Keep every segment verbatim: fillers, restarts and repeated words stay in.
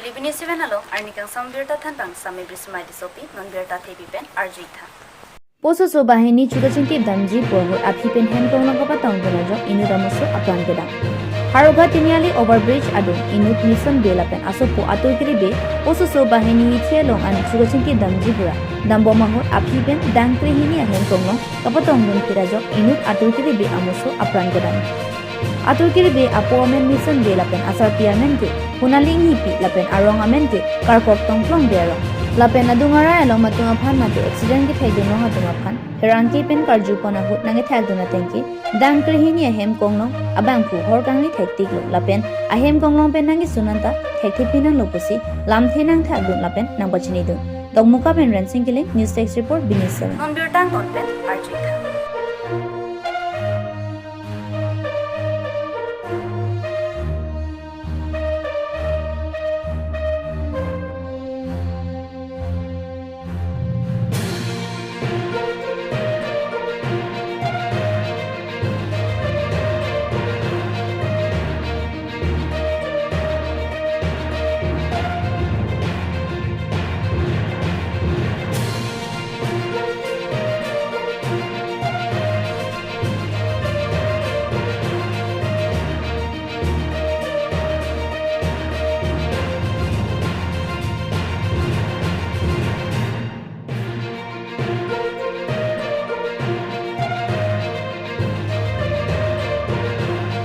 Neli Bini Seven along arni kangsam birta thanpang Sami Brismai Tissopi, non birta thepi pen arju-ik tha. Pososo banghini chu kachingkip damji pu ahut aphi pen hem konglong kapatongdun ajok inut amuso apran kedam. Howraghat Tiniali overbridge adung inut Mitson Bey lapen asopo Atur Kiri Bey, Pososo banghini hithi along an chu kachingkip damji pura dambom ahut aphi pen dang krehini ahem konglong kapatongdun phit ajok inut Atur Kiri Bey amuso apran kedam. Atur Kiri Bey apo amen Mitson Bey lapen asarpi amen ke Hunali Inghipi lapen arong amen ke Karkok Tongplong Bey arong. Lapen adung arai along atum aphan mate accident kethekdun long atum aphan pherangke pen karjupon ahut nangkethekdun ateng ke dang krehini ahem konglong abangphu hor kangni thektiklo lapen ahem konglong pen nangkesun anta thekthepi nanglo pusi lamthe nangthakdun lapen nangpachinidun. Dokmoka pen Rensing Killing, News Desk Report, Bini Seven. Non birta angton pen arju-ik tha.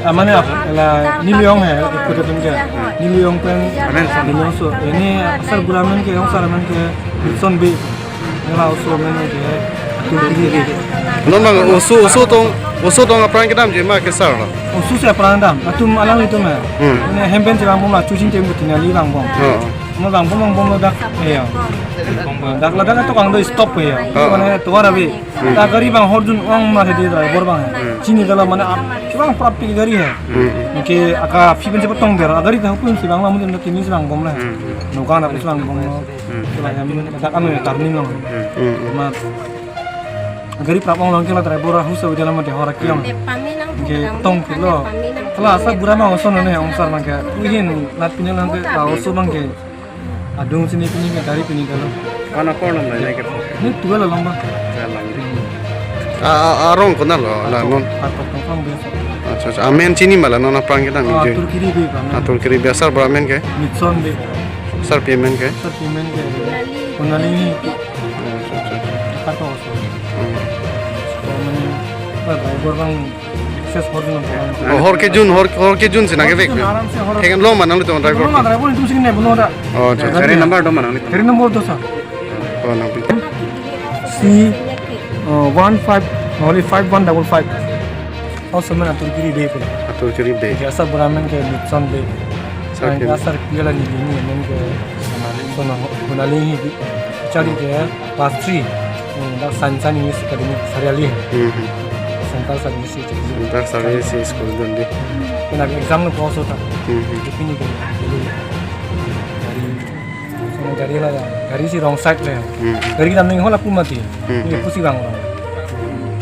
Ah, mane ap-, la neli ong he, ikut atum ke. Neli ong pen, neli ong so. Ini asar bura amen ke, ong sar amen ke, Mitson Bey. Nela oso amen ke, Atur Kiri Bey. Non bang oso, oso tong, oso tong apran kedamji ma ke sar lo. Oso si apran dam, atum alanglitum he. Hmm. Ini hem pen si vangbom la, chu chingkip Tiniali vangbom. Oh. Mo vangbom, vangbom lo dak, eh, ya. Dak ladak ato kang do stop he ya. Oh. Mane tovar abi. Hmm. Ta gari bang horjun ong ma hedi driver bang. Hmm. Chini dala mane ap, kibang prap pi gari he. Hmm. Ke aka aphi pen si patong der, gari ta hukun si bang lamun na tini si vangbom le. Hmm. Nokan aphi si vangbom lo. Hmm. Kila hem dak anu ya turning lo. Hmm. Hmm. Ma gari prap ong long ke la driver ahut sa udah lama dehor akiong. Ke tong kilo. Kala asar bura ma oso none ong sar bang ke. Uhin nat pini lang ke la oso bang ke. Adung sini pini ke dari pini kalau. Kana kornam na ke. Ini dua la lomba. Jalan. A, a, arong konat lo la non. Karkok Tongplong Bey. Acha, acha. Amen chini ma la non apran kedam. Ah, je. Atur Kiri Bey pa. Atur Kiri Bey, asar bura amen ke? Mitson Bey. Asarpi amen ke? Asarpi amen ke. Hunali. Acha, acha, acha. Karkok oso. Hmm. Amen, driver bang access horjun. Oh, hor kejun, hor, hor kejun si nangkevek. Aram se hor. Thek long ma nangtum driver. Long ma driver itum sing ne buno da. Oh, acha. Gari number do ma nang. Gari number do sa. Oh, nang pi. C, uh, one five, only five one double five. Oso amen Atur Kiri Bey pu. Atur Kiri Bey. Ke asar bura amen ke Mitson Bey. Asarpi. Asarpi la neli ni amen ke. Hunali Inghipi. Charli ke class three. Hmm, dak Saint John English Academy Sariali. Hmm. Central Service School. Central Service School dunde. Kena exam lo ko oso ta. Hmm. Pini ke. Gari. Sono gari la ya. Gari si wrong side le. Hmm. Gari kedam ning hola pu mati. Hmm. Ini pusi bang orang.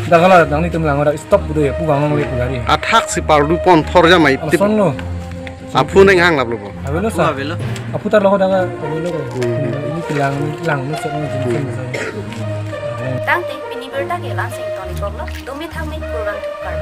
Dak hala nanglitum lang dak stop udah ya pu bang le pu gari. Athak si pardu pon thor jamai tip. Son lo. Aphu neng hang lap lo po. Avelo sa. Avelo. Aphu tar lo dak avelo ko. Hmm. Ini kelang, kelang lo sok jin. Hmm. Tangte pini birta ke Lansing toni koklo, dome thangme kurang thukar.